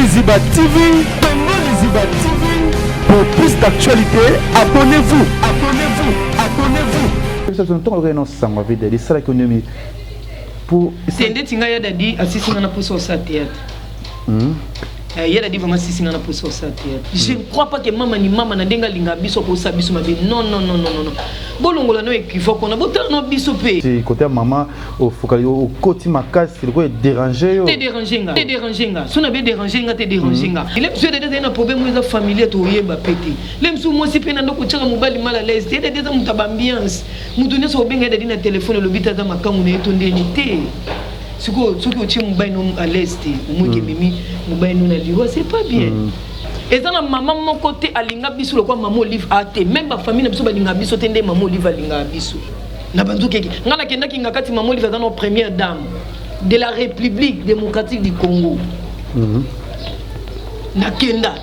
Liziba TV, Congo Liziba TV. Pour plus d'actualités, abonnez-vous, abonnez-vous, abonnez-vous. Biso ntongo kaka ino sango vide lisalaki oniomi po te ndeti ngai ya Dadi asisi nga na posa osala théâtre. Ya Dadi vraiment asisi nga na posa osala théâtre. Je ne crois pas que mama ni mama na ndenge alingaka biso akosala biso mabe. Non, non, non, non, non, bolongola no équivoque wana, botala no biso mpe. Ti côté ya mama ofokali, okoti makasi lokola edérange yo. Te, dérange nga te, dérange nga so na be dérange nga te, dérange nga. Ele biso Dadi azali na problème oyo eza familier, toyeba pe te. Le mosusu mwasi mpe na ndako otiaka mobali mal à l'aise te. Dadi eza moto ya baambiance, moto nyonso obenga ye Dadi na telefone, olobi te aza makangu na ye to ndeni te. Sikoyo soki otie mobali no à l'aise te, omoki ememi mobali no na liwa, c'est pas bien. Eza na mama moko te alinga biso lokwa mama Olive a te. Même bafamille na biso balingaka biso te nde mama Olive alingaka biso na banzokeki. Ngai nakendaki nga kati, mama Olive aza na première dame de la République démocratique du Congo. Nakenda,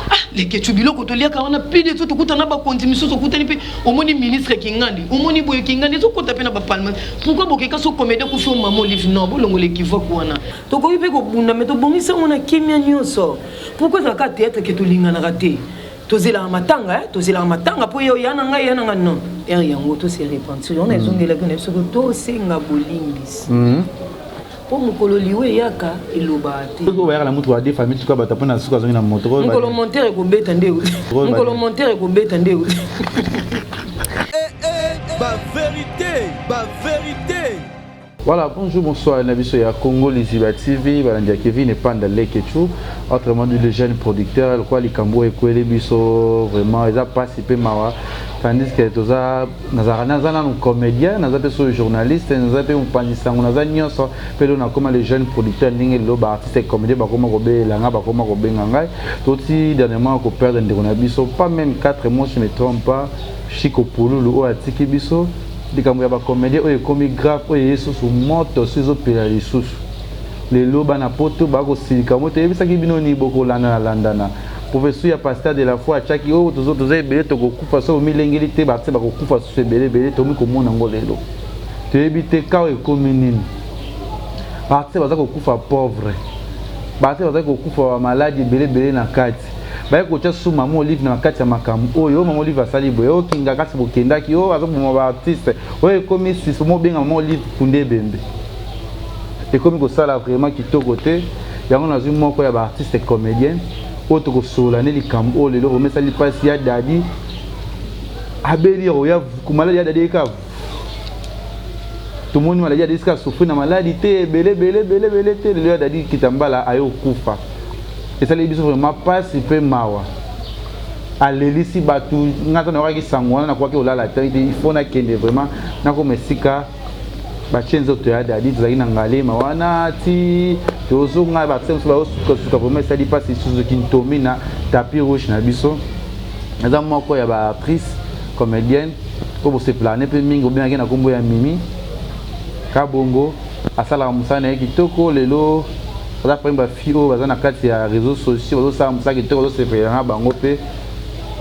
ah, lekecu biloko toliaka wana plus de so tokutana na bakonzi misusu, okutani mpe omoni ministre Kingandi, omoni boye Kingandi ezokota mpe na bapalme. Pourquoi bokeka so comédien kufi o mama Olive? Non, bolongola équivoque wana. Tokoki mpe kobunda me tobongisi yango na kimia nyonso. Pourquoi ezalaka théâtre ke tolinganaka te? Tozelaka matanga, tozelaka matanga mpo yo ya na ngai, ya na ngai. Non, ere yango tose repentir yango na ezongelaki na biso, tosenga bolimbisi mpo mokolo liwa eyaka elobaka te. Oyo bayaka na mutu wa de famille tuka bato mpona suka azongi na moto. Mokolo montere ekobeta nde, mokolo montere ekobeta nde. Ba vérité, ba vérité. Voilà, bonjour, bonsoir, na biso ya Congo Liziba TV, balandi ya Kevin Epanda Lekechu, autrement dit le jeune producteur, quoi likambo ekweli biso vraiment eza pasi pe mawa, tandis que toza nazalaka naza nanu comédien, naza pe so journaliste, naza pe mopanzi sango, naza nyonso mpe lelo nakoma le jeune producteur. Ndenge lelo baartiste comédien bakoma kobelela ngai, bakoma kobenga ngai. Toti dernièrement koperdre ndeko na biso, pas même 4 mois, je me trompe pas, Chiko Pululu oyo atiki biso. Likambo ya bacomédien oyo ekomi grave, oyo eye susu moto so ezopela lisusu lelo, bana poto bakosilika mo. Toyebisaki bino nini? Bokolandana landana. Professeur ya pasteur de la foi atiaki oyo toza ebele, tokokufa so omilengeli te. Baartiste bakokufa susu ebele ebele, tomi komona yango lelo. Toyebi te kao ekomi nini. Baartiste baza kokufa pauvre, baartiste bazali kokufa bamaladi ebele ebele na kati. Baye kotia susu mama Olive na kati ya makambo oyo. Mama Olive asali boye, okinga kasi bokendaki oyo azoboma baartiste oyo ekomi susu mobenga mama Olive kunde ebembe. Ekomi kosala vraiment kitoko te. Yango nazwi moko ya baartiste comédien oyo tokosolola nde likambo oyo lelo. Vraiment esali mpasi. Ya Dadi abeli oya maladi, ya Dadi eka tomoni maladi ya Dadi esika asouffrir na maladi te ebele ebele ebele ebele te. Lelo ya Dadi Kitambala aye okufa, esali biso vraiment mpasi mpe mawa, alelisi bato. Nga ata nayokaki sango wana, nakwaki kolala te. Il faut nakende vraiment, nakoma esika batie nzoto ya Dadi. Tozalaki na Ngalema wana ti tozonga, baartiste mosusu bazosukasuka. Vraiment esali mpasi. Lisusu kintomi na tapis rouge na biso, eza moko ya baactrice comédienne oyo bosepelaka ne mpe mingi, obengaki na nkombo ya Mimi Kabongo. Asalaka mosala na ye kitoko. Lelo aza parmi bafille oyo baza na kati ya réseaux sociaux, bazosala mosala kitoko, bazosepela na bango mpe.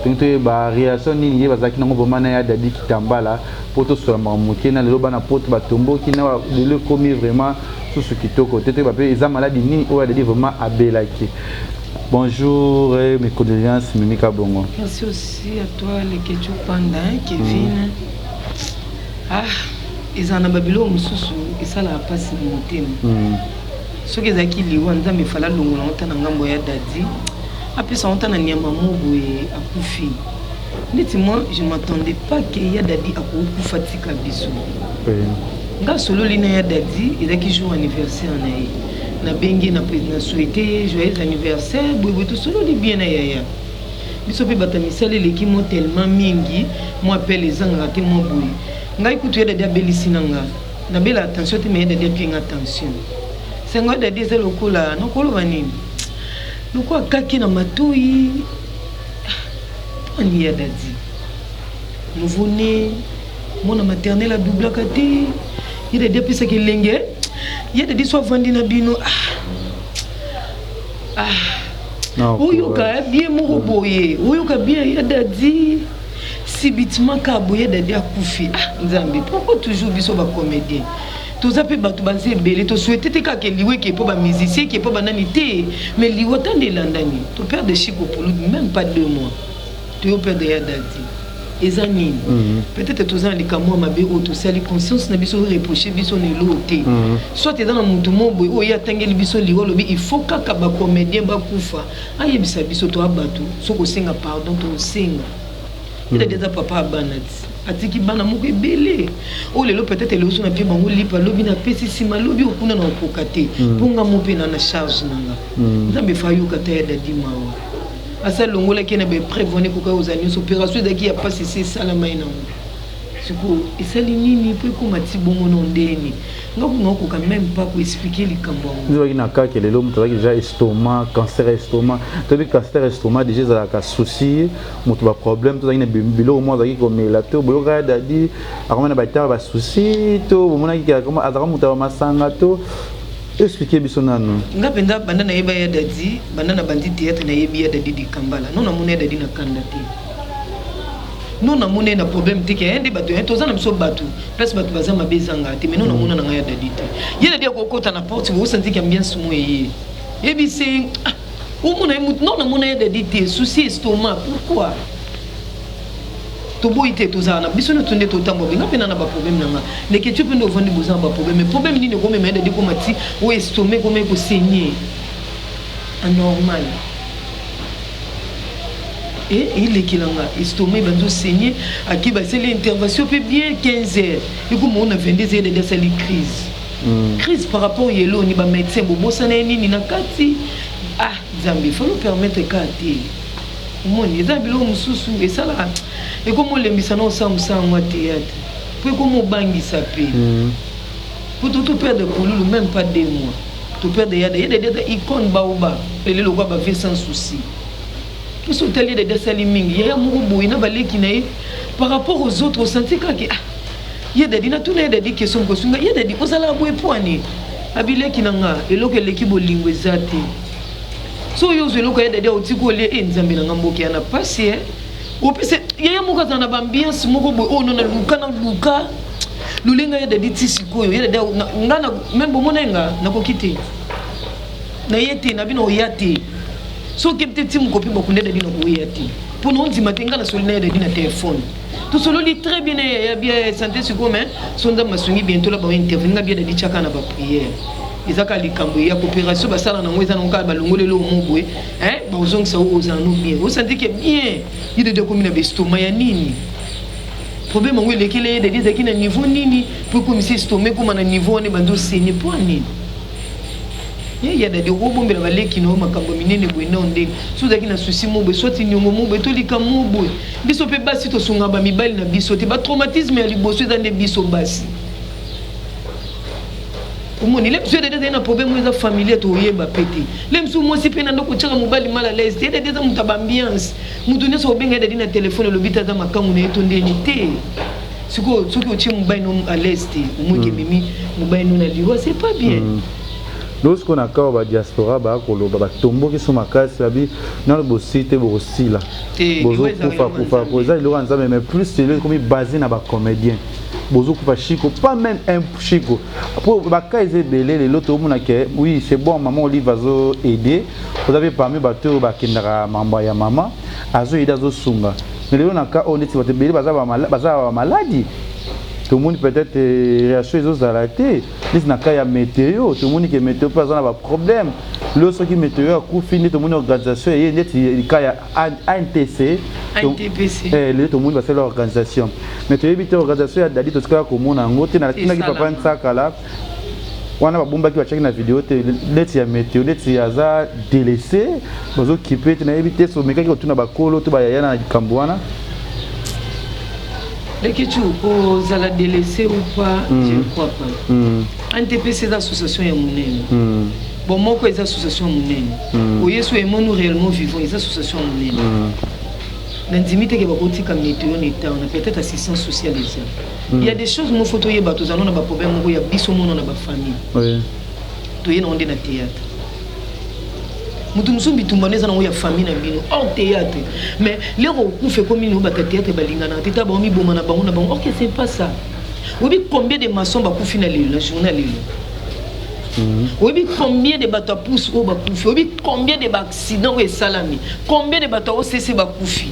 Tolingi toyeba réaction nini ye bazalaki nango vraiment na ya Dadi Kitambala, mpo tosola makambo moke na lelo. Bana poto batomboki na lelo, ekomi vraiment susu kitoko te. Toyeba mpe eza maladi nini oyo ya Dadi vraiment abelaki. Bonjour et mes condoléances, Mimi Kabongo. Merci aussi à toi, Lekechu Panda, hein, Kevin. Ah, eza na babiloko mosusu esalaka mpasi na motema. Soki ezalaki liwa, Nzambe efala alongola yango ta na ngambo ya Dadi, apesa yango ta na nyama mo boye akufi. Neti moi, je m'attendais pas ke ya Dadi akokufa tika biso. Nga sololi na ya Dadi, ezalaki jour anniversaire na ye. Nabengi na na souhaité ye joyeux anniversaire boyeboye, tosololi bien na yaya biso mpe. Bato ya misala eleki mo tellement mingi, mwa appel ezangaka te mwa boye. Ngai kutu ya Dadi abelisi na nga, nabela attention te, me ya Dadi apie nga tension. Sango ya Dadi eza lokola nakoloba nini, lokola kaki na matoi mponi ya Dadi nouveau-né, mwana maternel adoublaka te. Ye Dadi apesaka elenge, ye Dadi so avandi na bino, ah, ah. Oyoka bien moko boye, oyoka bien ya Dadi subitement ka boye Dadi akufi. Ah Nzambe, pourquoi toujours biso bacomédien? Toza mpe bato baza ebele, tosouhaite te kaka liwa eke mpo bamusicien, eke mpo banani te, mais liwa tande elandani. Toperdre Chiko Puludu même pas 2 mois, toyo perdre ya Dadi. Eza nini? Peut-être toza na likambo ya mabe oyo tosali, conscience na biso reproche biso na eloo te. Soit eza na motu mo boye oyo ye atangeli biso liwa, alobi il faut kaka bacomédien bakufa. Ayebisa biso, toya bato, soki osenga pardon, tosenga. Ye eza papa ya bana ti atiki bana moko ebele oyo lelo peut-être eloso na pie bango lipa, lobi napesi, nsima lobi okuna na okoka te, mpo nga mo mpe na na charge na nga. Nzambe fa ayoka ta ya Dadi mawa, asa alongolaki ye na baépreuve wana ekoka kozala nyonso. Opération ezalaki ya mpasi, esi esalama ye nango. Sikoyo esali nini mpo ekóma ti bongo na ndeni? Nga kuna okoka même pas koexpliquer likambo yango. Ezalaki na kake lelo moto azalaki déjà estomac, cancer ya estomac. Toyebi cancer ya estomac déjà ezalaka souci moto, baproblème. Tozalaki na biloko moko azalaki komela to boyoka ya Dadi akoma na batare basusi to bomonaki azalaka moto ya bamasanga to explique biso nanu. Nga mpenza, banda nayeba ya Dadi, banda na bandi théâtre, nayebi ya Dadi Dikambala, no namona ya Dadi na kanda te, no namona ye na problème te. Ke nde bato toza na biso, bato place bato baza mabe ezanga te, mais no namona na ngai ya Dadi te. Ye Dadi akokota na porte, bosantiki ambiance mo eye yebise omona ye mutu. No namona ya Dadi te souci estomac. Pourquoi toboyi te? Tozala na biso nyonso nde totambola benga mpe na na baproblème na nga. Ndeke tio mpe nde ovandi, boza na baproblème, mais problème nini ekomema ye Dadi koma ti oyo estomac ekoma ekosaigner? Anormal elekela nga estomac ebandi osaigner, ake basali intervention mpe bien 15 heures, ekoma o na 22 heures, Dadi asali crise. Crise par rapport ya eloni? Bamédecin bobosana ye nini na kati? Ah Nzambe, falo permettre kaka te. Omoni, eza biloko mosusu esalaka, ekoma olembisa na osala mosala yango ya théâtre, mpo ekoma obangisa mpe po to toperdre Pululu même pas 2 mois, toperdre yada. Yada eza icône baoba lelo lokwa bavie sans souci. Mposo otali ye, Dadi asali mingi, yaya moko boye na baleki na ye par rapport aux autres. Osanti kaka ah, ye Dadi, natuna ye Dadi question mokosunga ye Dadi: ozalaka boye po ani? Abileki na nga, eloko eleki bolingo eza te. So oyo ozwa eloko ya Dadi, aotiki olie e Nzambe na nga, mboka ya na pasi e opesa yaya moko azala na baambiance moko boye oyo no naluka naluka lolenga ya Dadi ti sikoyo. Ya Dadi nga même bomona ye, nga nakoki te na ye te, na bino oya te. Soki te ti mokopi bakunda Dadi, nakoya te mpo na ondima te. Nga nasoli na ya Dadi na telefone, tosololi très bien na yaya bia santé sikoyo, mais so Nzambe asungi, bientôt la baintervenir. Nga bia Dadi tiaka na baprière, eza kaka likambo ya coopération basala nango, eza nango kaka balongoleli omo boye, bazongisa oyo ozala no bien, osanti ke bien. Ye Dadi akomi na baestomac ya nini? Problème yango elekeli ye Dadi ezalaki na niveau nini po ekomisa estomac ekóma na niveau wana, ebandi osaigner mpo nini? Ye ya Dadi, okobombela baleki na yo makambo minene boye nao ndenge so ozalaki na souci mo boye, soit niongo mo boye, tolika mo boye. Biso mpe basi tosungaka bamibali na biso te. Batraumatisme ya liboso eza nde biso basi. Omoni le mosu, Dadi azali na problème oyo eza familier, toyeba pe te. Le mosu mwasi mpe na ndoko otiaka mobali mal à l'aise te. Dadi eza moto ya baambiance, moto nyonso obenga ye Dadi na telefone, olobi te aza makangu na ye to ndeni te. Sikoyo soki otie mobali no à l'aise te, omoki ememi mobali no na liwa, c'est pas bien. Lelo sikoyo na kawa badiaspora baya koloba, batomboki so makasi, babi nano bosili te, bokosila, bozokufa kufa, eza eloko ya Nzambe. Mais plus lelo ekomi basé na bacomédien, bozokufa Chiko, pas même un Chiko, po baka eza ebele. Lelo toomona ke oui, c'est bon, mama Olive azo aider, oza mpe parmi bato oyo bakendaka mambo ya mama, azo aider, azosunga. Mais lelo na ka oyo neti bato ebele baza bamaladi, tomoni peut-être réaction ezozala te. Neti na cas ya météo, tomoni ke météo mpe aza na baproblème. Lelo soki météo akufi, nde tomoni organisation eye neti cas ya ANTC. Lelo tomoni basala organisation, mais toyebi te organisation ya Dadi, totikala komona yango te. Natinaki papa Nsakala wana, babombaki, batiaki na video te. Neti ya météo, neti aza délaissé, bazokipe te. Nayebi te, somekaki kotuna bakolo to bayaya na likambo wana. Leketu, kozala délaissé ou pas, je ne crois pas. ANTPC eza association ya monene. Bon, moko eza association ya monene oye so emoni réellement vivant, eza association ya monene. Nandimi teke bakotika météo na état wana, peut-être assistance sociale eza. Il y a des choses mo faut toyeba, tozala na baproblème moko ya biso mona na bafamille. Toye nango nde na théâtre. Moto mosusu bitumba nde eza nango ya famille na bino hors théâtre, mais lero okufa, ekomi nini? Bato ya théâtre balinganaka te, ta bango miboma na bango na bango. Ok, c'est pas ça. Oyebi combien de maçon bakufi na lelo, na journée ya lelo? Oyebi combien de bato ya pousse oyo bakufi? Oyebi combien de baaccident oyo esalami? Combien de bato ya OCC bakufi?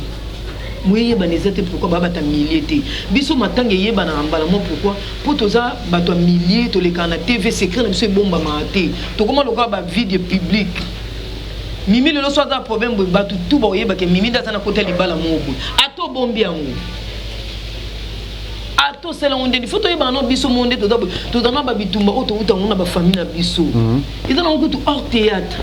Moyeyebana eza te. Pourquoi baa bato ya milieu te? Biso matanga eyebanaka mbala mo. Pourquoi? Mpo toza bato ya milieu, tolekaka na TV, secret na biso ebombamaka te. Tokoma lokola bavide public. Mimi lelo so aza problème boye, bato tu bakoyebake Mimi nde aza na kota libala moko boye. Ata obombi yango, ata osala yango ndeni, fo toyebaka no biso mo nde toza boye. Toza na babitumba oyo touta yango na bafamille na biso. Eza nango kutu hors théâtre.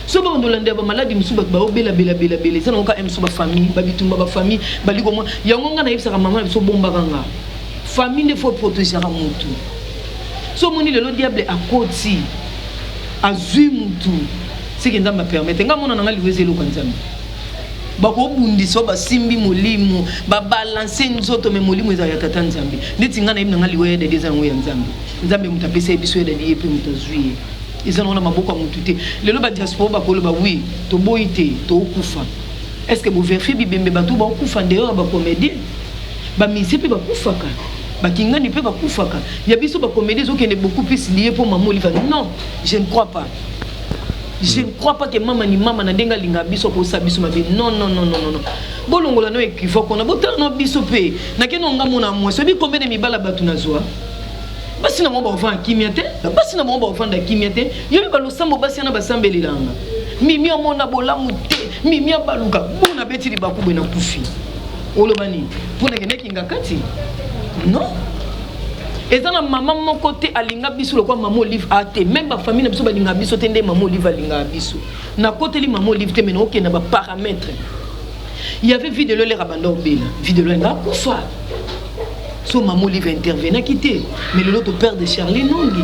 So babanda olandela bamaladi mosusu, bato baobelabelabelabela, eza nango kaka mosusu bafamille, babitumba bafamille bali komwa yango. Nga nayebisaka mama na biso, bombaka nga famille nde fo protégeaka motu. So omoni lelo diable akoti, azwi mutu, seke Nzambe apermettre. Nga mona na nga liwa eza eloko ya Nzambe. Bakobundisa oyo basimbi molimo, babalance nzoto, me molimo ezala ya tata Nzambe. Neti nga nayebi na nga liwa ya dadi eza yango ya Nzambe. Nzambe moto apesa ye biso ya dadi, ye mpe moto azwi ye. Eza nango na maboko ya motu te. Lelo badiaspora bakoloba wi, toboyi te, tookufa. Est ce que boverifie bibembe bato baokufa ndeyors ya bacomédien? Bamisie mpe bakufaka, bakingani mpe bakufaka. Ya biso bacomédie ezokende beaucoup plus lié mpo mama Olive. Non, je ne crois pas, je ne crois pas que mama ni mama na ndenge alingaka biso akosala biso mabe. Non, non, non, non, non. Bolongola no équivoque wana, botala no biso mpe nakende nga mona mwasi. Oyebi combien de mibala bato nazwa? Basi na bango bakovanda kimia te, basi na bango bakovanda kimia te. Yobi balosambo, basi wana basambelelanga Mimi amona bolamu te, Mimi abaluka bona beti libaku boye nakufi. Oloba nini mpo nakendaki nga kati? Non, eza na mama moko te alinga biso lokola mama Olive a te. Même bafamille na biso balingaka biso te nde mama Olive alingaka biso. Nakoteli mama Olive te, me naokende na baparamètre. Il y avait vie de lolera banda obela, vie de lolenga akufa so mama Olive intervenaki te. Mais lelo toperdre Charlie Nongi.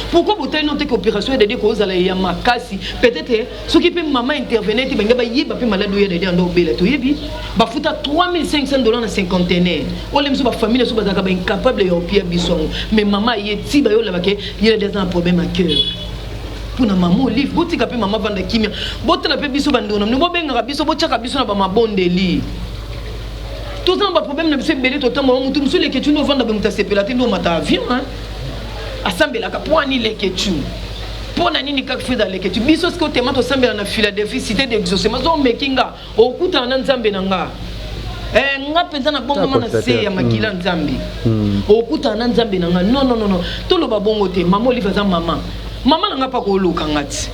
Pourquoi botali no te ke opération ya dadi kozala ya makasi? Peut-être soki mpe mama intervenait te, bange bayeba mpe maladi oyo ya dadi anda obela. Toyebi bafuta 3500 $ na cinquantenaire ole biso, bafamille na biso bazalaka baincapable ya opia biso yango. Mais mama ye ti bayolabake ye dadi aza na problème ya cœur. Mpona mama Olive, botika mpe mama vanda kimia. Botala mpe biso bandeko na bino, bobengaka biso, botiaka biso na bamabondeli. Toza na baproblème na biso ebele. Totambola, motu mosusu Leketu nde ovanda boye, moto asepela te nde omata avion asambelaka. Mpo ani Leketu? Mpo na nini kaka feza Leketu? Biso soki otema tosambela na Philadelphie, cité d'exaucement. So omeki nga, okutana na Nzambe na nga. Nga mpenza nabombama na se ya makila Nzambe, okutana na Nzambe na nga. Non, non, non, non, toloba bongo te. Mama Olive aza mama, mama na nga mpa koluka nga ti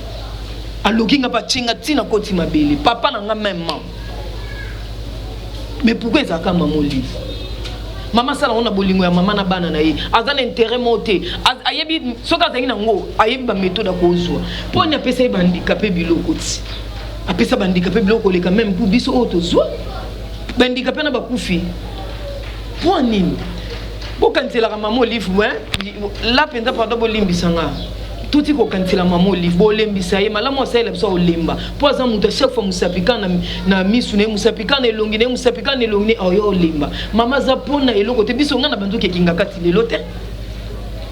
aluki nga mpe atie nga ntina koti mabele papa na nga mêmement. Mais pourquoi ezalaka mama Olive? Mama asala yango na bolingo ya mama na bana na ye. Aza na intérêt moko te. Ayebi soki azalaki nango, ayebi baméthode akozwa mpo ani apesa ye bahandicapé biloko ti apesa bahandicapé biloko koleka même mpo biso oyo tozwa bahandicapé na bakufi. Mpo nini bokaniselaka mama Olive la mpenza? Pardon, bolimbisanga, tuti kokanisela mama Olive, bolembisa ye malamu. Asalela biso akolemba mpo aza moto. A chaque fois mosapi kaka na misu na ye, mosapi kaka na elongi na ye, mosapi kaka na elongi na ye, aoya olemba. Mama aza mpona eloko te. Biso, ngai na banduki ekinga kati lelo te,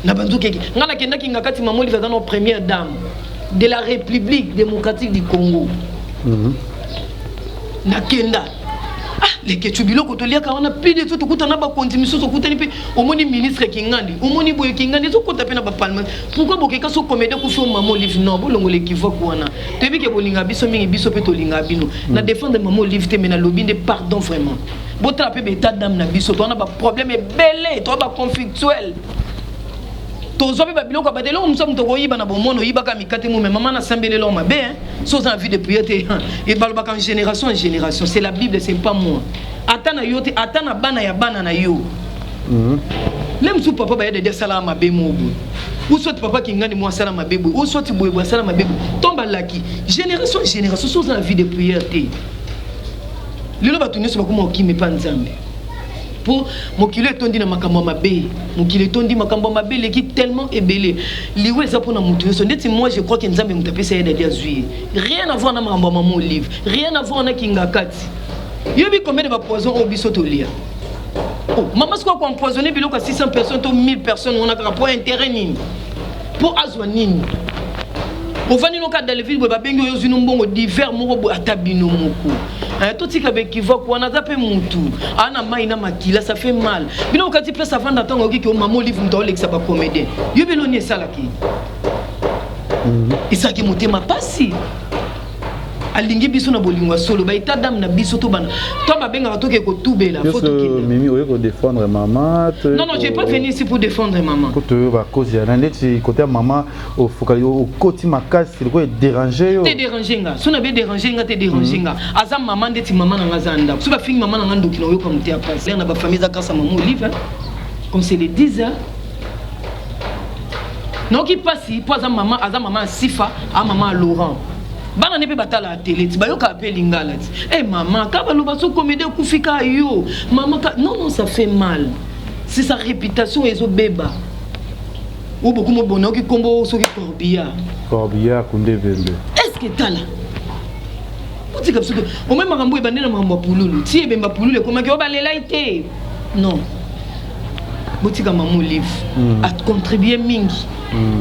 na banduki eki ngai nakendaki nga kati. Mama Olive aza na première dame de la République démocratique du Congo. Nakenda, ah, Leketu, biloko toliaka wana plus de tokutana na bakonzi misusu, okutani mpe omoni ministre Kingandi, omoni boye Kingandi ezokota mpe na baparlement. Pourquoi bokeka so comédien kufi o mama Olive? Non, bolongola équivoque wana. Toyebi ke bolingaka biso mingi, biso mpe tolingaka bino. Na défendre mama Olive te, mais nalobi nde pardon vraiment, botala mpe baétat d'âme na biso. Towana baproblème ebele, toa baconflictuel, tozwa mpe babiloko ya bato. Eloko mosusu moto okoyiba na bomona, oyibaka mikate mo. Me mama nasambeli eloko mabe, so oza na vie de prière te. Balobaka en génération en génération, c'est la Bible, c'est pas moi. Ata na yo te, ata na bana ya bana na yo. Le mosusu papa baya dadi asalaka mabe mo boye, ou soit papa Kingani mo asala mabe boye, ou soit boye boye asala mabe boye, to balaki génération en génération. So oza na vie de prière te, lelo bato nyonso bakoma kokima epa Nzambe mpo mokili etondi na makambo ya mabe. Mokili etondi makambo ya mabe eleki tellement ebele. Liwa eza mpona motu nyonso. Ndeti moi, je crois ke Nzambe moto apesa ye dadi azwi ye. Rien à voir na makambo ya mama Olive, rien à voir na kinga kati. Yobi combien de bapoison oyo biso tolia? Oh, mama sikoyo akoempoisonne biloko ya 600 personnes to 1000 personnes wana kaka mpo intérêt nini? Mpo azwa nini? Ovandi no kaka Daleville boye, babengi oyo, ozwi no mbongo divers moko boye, ata bino moko. Totika baéquivoque wana, aza mpe mutu aa na mai na makila, ça fait mal. Bino okati place avanda, ntango oyoki ke mama Olive moto aolekisa bacomédien, yo beloni esalaki, esalaki motema pasi. Alingi biso na bolingo ya solo, baétat d'âme na biso to bana to babengaka toke kotubela. Fo tokende. Mimi, oye kodéfendre mama? Non, non, j'ai pas venu ici pour défendre maman. Po toyoba cause ya na neti côté ya mama, ofokali okoti makasi lokola edérange yo. Te, dérange nga so na be dérange nga te, dérange nga. Aza mama ndeti mama na nga aza ndako. So bafingi mama na nga, ndoki na oyoka mote ya pasi na bafamille eza grâce à mama Olive, qu'on se le dise. Naoki mpasi mpo aza mama, aza mama ya Sifa, a mama ya Laurent. Bana ne mpe batalaka tele ti bayokaka mpe lingala ti e mama ka baloba so comédie ekufi ka yo mama ka. Non, non, ça fait mal. C'est sa réputation ezobeba. Oyo bokomi obona, oki nkombo soki Corbia. Corbia kunde vembe. Est ce que tala, otika biso omoi makambo ebande na makambo ya pululu ti ebemba pululu ekomaki oyo balelai te. Non, botika mama Olive. Acontribue mingi.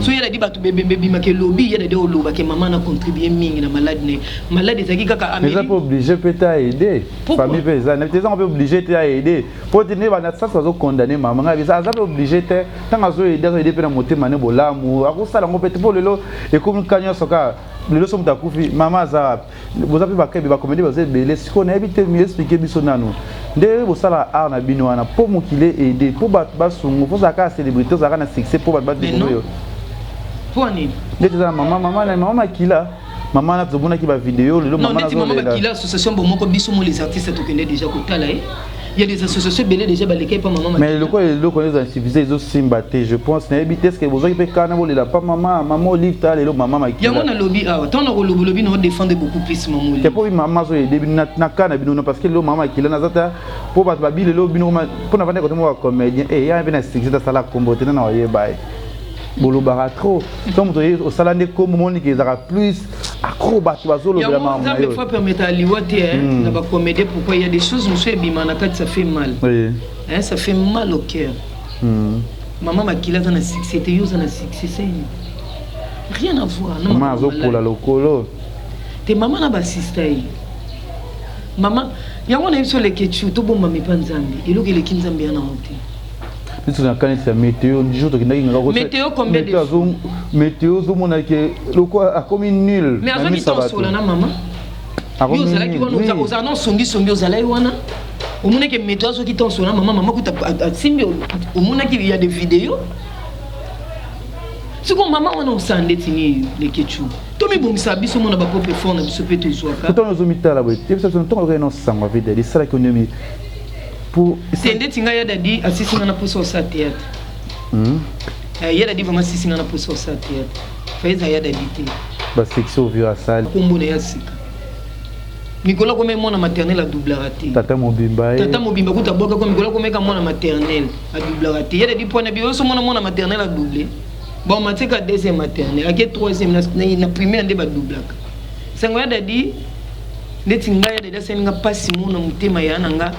So ye dadi bato bebembe ebimaka elobi, ye dadi olobaka mama na contribue mingi na maladi na ye. Maladi ezalaki kaka. Eza mpe obligé mpe te aide famille mpe eza te, ezanga mpe obligé te aide po te nde bana sasi bazocondamner mama. Ngai aza mpe obligé te. Ntango azoaider, azoaider mpe na motema ne bolamu, akosala yango mpe te. Mpo lelo ekomi ka nyonso kaka lelo so moto akufi, mama aza wapi? Boza mpe bakabi, bacomédie baza ebele. Sikoyo nayebi te, mi explique biso nanu nde bosala art na bino wana mpo mokili aide, mpo bato basungu, mpo ozalaka kaka célébrité, ozalaka na succès mpo bato badécouvrir yo. Mpo nini? Ndeti eza na mama, mama na mama Makila, mama na tomonaki bavideo lelo. Mama neti mama Makila, association bomoko, biso mo les artistes tokende déjà kotala ye. Il y a des associations ebele déjà baleka epa mama. Mais eloko eloko eza insuffisant, ezosimba te, je pense. Nayebi te, est-ce bozwaki mpe kana bolela pa mama, mama Olive? Ta lelo mama Makila. Yango nalobi awa, ntango nakoloba olobi na odéfendre beaucoup plus mama Olive. Te, mpo mama azoaider bino na ka na bino, parce que lelo mama Makila naza ta mpo bato babi lelo bino mpo na vandi kote moko bacomédien e ya mpe na succès, tasala kombo te nana oyeba ye. Bolobaka trop so moto osala nde kombo moniki ezalaka plus accro, bato bazolobela makambo na yo. Faut permettre aliwa te na bacomédien. Pourquoi? Il y a des choses mosusu ebima na kati, ça fait mal. Oui. Hein, ça fait mal au cœur. Mama Makila aza na succès te, yo oza na succès, c'est rien à voir. Mama azopola lokolo. Te, mama na basista ye mama yango na biso leketu, tobombama epa Nzambe. Eloko eleki Nzambe ya nango te. Biso na kanisi ya météo jour tokendaki. Météo combien de Météo ozomona ke loko akomi nul. Mais azwaki tonsola na mama. Yo ozalaki wana, ozala na osongisongi, ozalaki wana, omonaki météo azwaki tonsola mama, mama kuta asimbi, omonaki ya des vidéos. Sikoyo mama wana osala ndeti nini? Lekecu, tomibongisa biso mona bapropre effort na biso mpe tozwaka. Ntango ozomitala boye, yebisa biso ntongo okei nosango vide esalaki oniomi po te. Ndeti ngai, ya dadi asisi nga na mposa osala théâtre. Ya dadi vraiment asisi nga na mposa osala théâtre. Fa eza ya dadi te. Basection ovio asali. Kombo na ya sika mikolo akomi mwana maternel, adoublaka te. Tata mobimba ye. Tata mobimba kuta abwakaka mikolo akomeka mwana maternel, adoublaka te. Ya dadi mpona bi oso mona mwana maternel adouble. Bon, matika deuxième maternel, ake troisième na primaire nde badoublaka. Sango ya dadi ndeti ngai, ya dadi asali nga mpasi mo na motema ya na nga.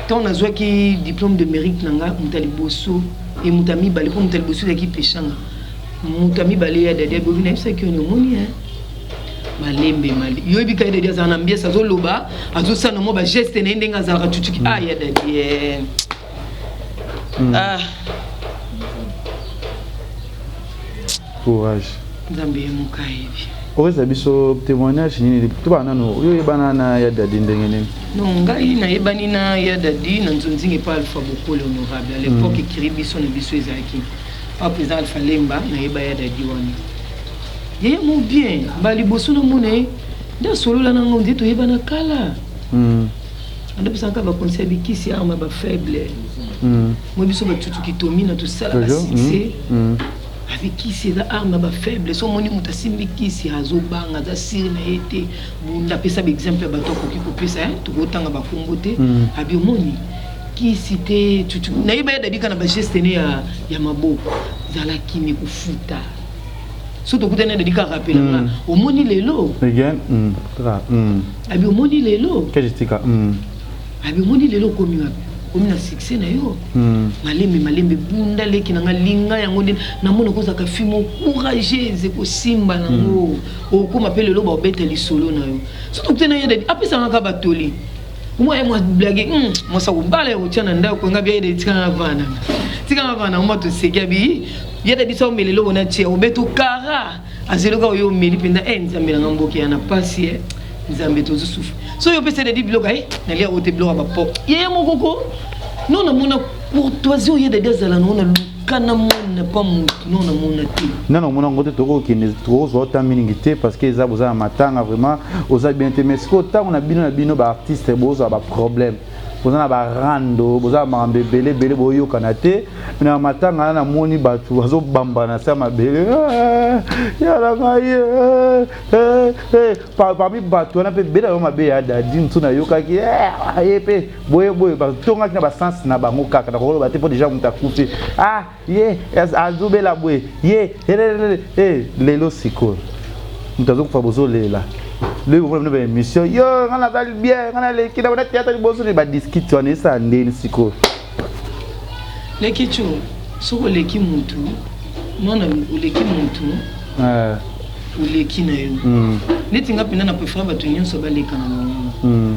Ntango nazwaki diplôme de mérite na nga, moto ya liboso e moto ya mibale, mpo moto ya liboso ezalaki Peshanga, moto ya mibale ya dadi abobi. Nayebisaki yo, omoni malembe male, yoyebi ka ya dadi azala na mbiesi, azoloba, azosala mwa bageste na ye ndenge azalaka tutuki. Ah, ya dadi, ah. Courage. Nzambe ye moko ayebi. Opesa biso témoignage nini? Tobana nano, oyo oyebana na ya dadi ndenge nini? Non, ngai nayebani na ya dadi na nzonzingi epa Alpha Bokole honorable. À l'époque ekiri biso na biso ezalaki pa président Alpha Lemba. Nayeba ya dadi wana yeye mo bien. Baliboso namona ye nde asolola nango nde toyebana kala. Andopesaka baconseil bikisi arme bafaible. Mo biso batutuki tomina tosala basuccès avec kisi, eza arme ya bafaible. So omoni moto asimbi kisi, azobanga, aza sûr na ye te. Bunda apesa baexemple ya bato akoki kopesa, tokotanga bakombo te. Abi omoni kisi te, nayeba ya dadika na bageste ne ya maboko, zala kimi kofuta. So tokutani ya dadika, rappelanga omoni lelo. Abi omoni lelo. Abi omoni lelo okomi wapi? Okomi na succès na yo. Malembe malembe, bunda leki na nga, linga yango nde namona kozalaka fille courageuse, ekosimba nango. Okóma mpe lelo baobeta lisolo na yo. Surtout te na ye Dadi apesanga kaka batoli mwa ye mwa blague, mwasa kobala ya kotia na ndako nga bia. Ye tikanga vana, tikanga vana mwa toseki abi ye Dadi so omela eloko na tia obeta okara azeloka oyo omeli mpenza. E Nzambe nanga, mboki ya na pasi e Nzambe, tozosufa. So yo opesa Dadi biloko e nalia oyo te, biloko ya bapo yeye moko ko no. Namona courtoisie oyo ye Dadi azala nango na luka, namona pa motu no namona te. Nano omona yango te. Tokokende, tokozwa ota mingi te parce que eza boza na matanga, vraiment oza bien te. Mais sikoyo ntango na bino, na bino baartiste, bozwa baproblème, boza na barando, boza na makambo ebele ebele, boyokana te na matanga wana. Namoni bato bazobamba na se ya mabele yala ngai. Parmi bato wana mpe bela yo mabe ya Dadi mosu nayokaki ye mpe boye boye, batongaki na basense na bango kaka. Nakoloba te mpo déjà moto akufi. Ah, ye azobela boye, ye lelo sikoyo moto azokufa, bozolela. Loyi bomona bino baémission yo, nga nazali bien, nga naleki na bona théâtre liboso. Badiscute wana esala ndeni sikoyo? Leki tu, soki oleki mutu nona, oleki mutu, oleki na yo. Neti nga mpenza na préfère bato nyonso baleka na bango.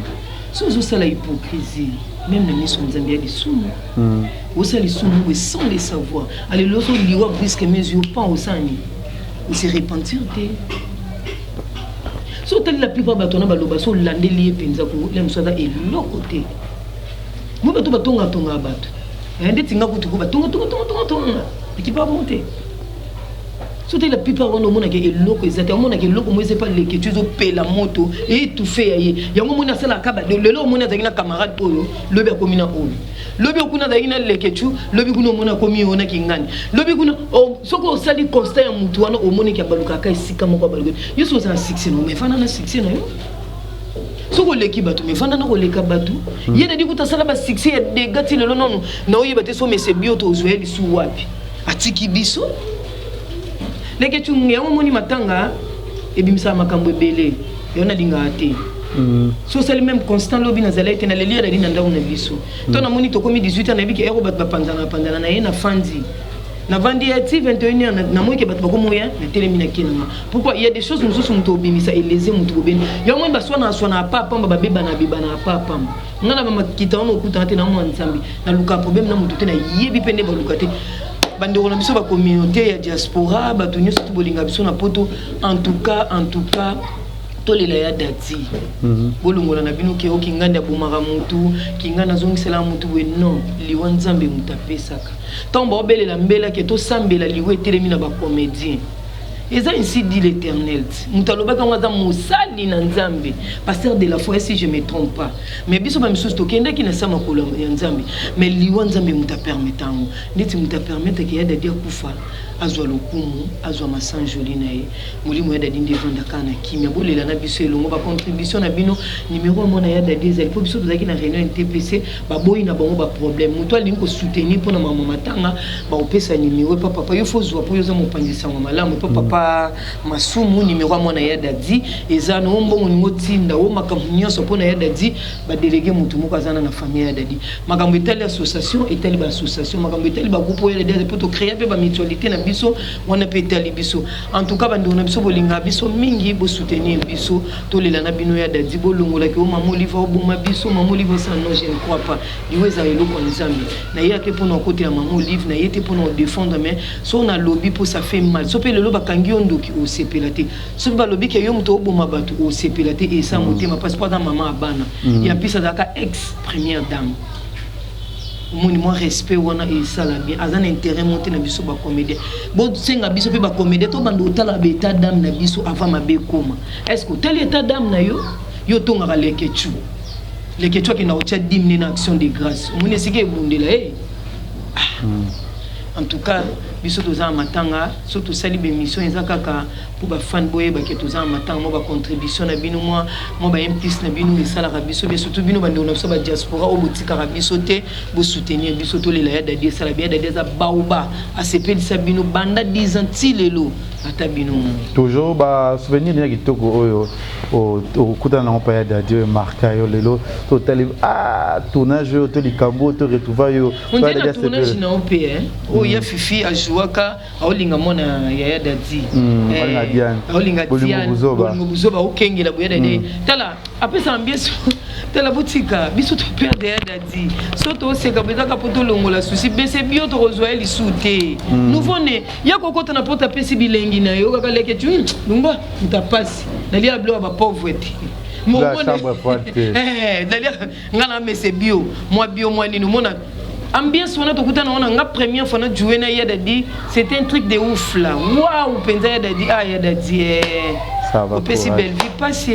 So ozosala hypocrisie même na miso ya Nzambe ya lisumu, osala lisumu boye sans le savoir. Alelo so liwa brusque mes yo pan, osani ose repentir te. So otali la plupart bato wana baloba, so olandeli ye mpenza kolia mosu aza eloko te. Mo bato batongatongaka bato ndeti nga kutu ko batongatongatongatonga ekipa bon te. So otali la plupart wana, omonaka eloko eza te. Omonaka eloko mo eza epa leke tu, ezopela moto eétouffe ya ye. Yango omoni asalaka lelo, omoni azalaki na camarade oyo, lobi akomi na oyo, lobi okuna azalaki na Leketu, lobi kuna omoni akomi oyo na kingani, lobi kuna. Soki osali constat ya motu wana, omoniki abalukaka esika moko abaluka. Yo soki oza na succès na yo, mais fanda na succès na yo. Soki oleki bato, mais fanda na koleka bato. Ye Dadi kuta asala basuccès ya dega ti lelo nanu na oyeba te. So mese bio tozwa ye lisu wapi, atiki biso leke tu. Yango omoni matanga ebimisaka makambo ebele. Yango nalingaka te. So osali même constant, lobi nazalaki te, naleli ya Dadi na ndako na biso. To namoni tokomi 18 ans, nayebi ke ero bato bapanzana bapanzana na ye. Nafandi, navandi ya ti 21 heures, namoni ke bato bakomoya, natelemi, nakenanga. Pourquoi? Il y a des choses mosusu moto obimisa eleze moto bobeni. Yango moni baswana aswana apa pamba, babebana bebana apa pamba. Nga na bamakita wana okutana te na mwa Nzambe. Naluka problème na moto te, nayebi mpe nde baluka te. Bandeko na biso bacommunauté ya diaspora, bato nyonso to bolinga biso na poto, en tout cas, en tout cas, tolela ya Dadi. Bolongola na bino ke o kingandi abomaka motu, kingandi azongiselaka motu boye. Non, liwa Nzambe moto apesaka. Ntango baobelela mbela ke tosambela liwa etelemi na bacomédien, eza ainsi dit l'Éternel. Moto alobaki yango aza mosali na Nzambe, pasteur de la foi, si je me trompe pas. Mais biso bamisusu tokendaki na sa makolo ya Nzambe. Mais liwa Nzambe moto apermettre yango. Ndeti moto apermettre ke ya Dadi akufa, azwa lokumu, azwa masanjoli na ye. Molimo ya Dadi nde evandaka na kimia. Bolela na biso elongo. Bacontribution na bino, numero ya mwana ya Dadi ezali, mpo biso tozalaki na réunion NTPC, baboyi na bango baproblème. Moto alingi kosoutenir mpona mama matanga, bakopesa numero epa papa. Yo fo zwa mpo yo oza mopanzi sango malamu epa papa Masumu. Numero ya mwana ya Dadi eza na o mbongo ningo tinda o makambo nyonso mpona ya Dadi. Badélégué motu moko aza na na famille ya Dadi. Makambo etali association, etali baassociation, makambo etali bagroupe oyo ya Dadi, mpo tocréa mpe bamutualité na biso wana mpe etali biso. En tout cas, bandeko na biso bolingaka biso mingi, bosoutenir biso, tolela na bino ya Dadi. Bolongolaki o mama Olive oboma biso, mama Olive osala. Non, je ne crois pas. Liwa ezala eloko ya Nzambe. Naye te mpona okotela mama Olive, naye te mpona odéfendre. Mais so nalobi mpo ça fait mal. So mpe lelo bakangi yo ndoki, osepela te. Soki balobi ke yo moto oboma bato, osepela te. Esa motema parce po aza mama ya bana ya mpisi, azalaka ex première dame. Omoni mwa respect wana esala bien. Aza na intérêt mo te na biso bacomédien. Bosenga biso mpe bacomédien tobanda otala baétat d'âme na biso avant mabe ekoma. Est ce que otali état d'âme na yo? Yo otongaka Lekecu, Lekecu akenda kotia dîme na action de grâce. Omoni esika ebundela e. En tout cas, Biso toza na matanga, so tosali baémission eza kaka mpo bafan boyeba ke toza na matanga. Mwa bacontribution na bino, mwa baimplice na bino esalaka biso bien, surtout bino bandeko na biso badiaspora oyo botikaka biso te, bosoutenir biso. Tolela ya Dadi, esala bien. Ya Dadi aza baoba, asepelisa bino banda 10 ans ti lelo, ata bino mo. Toujours basouvenir ya kitoko oyo okutana nango mpa ya Dadi, oyo marka yo lelo, totali tournage oyo to likambo oyo to retrouva yo. Ondie na tournage na yo mpe oyo ya Fifi ajouaka, aolinga mwana yaya Dadi. Aolinga. Aolinga Diane, bolingo buzoba, okengela boya Dadi. Tala, apesaka biso. Tala, botika biso toperdre ya Dadi. So toseka bo, ezaka mpo tolongola susi bese bio, tokozwa ye lisu te. Nouveau ne ya kokota na poto, apesi bilengi na yo kaka leke tu lungwa moto apasi. Nalia biloko ya bapauvre te. Nalia nga na mese bio, mwa bio, mwa nini. Omona ambiance wana tokutana wana, nga première fois na joué na ya Dadi, c'était un truc de ouf là, waouh mpenza. Ya Dadi, ah, ya Dadi, opesi Bellevie pasi.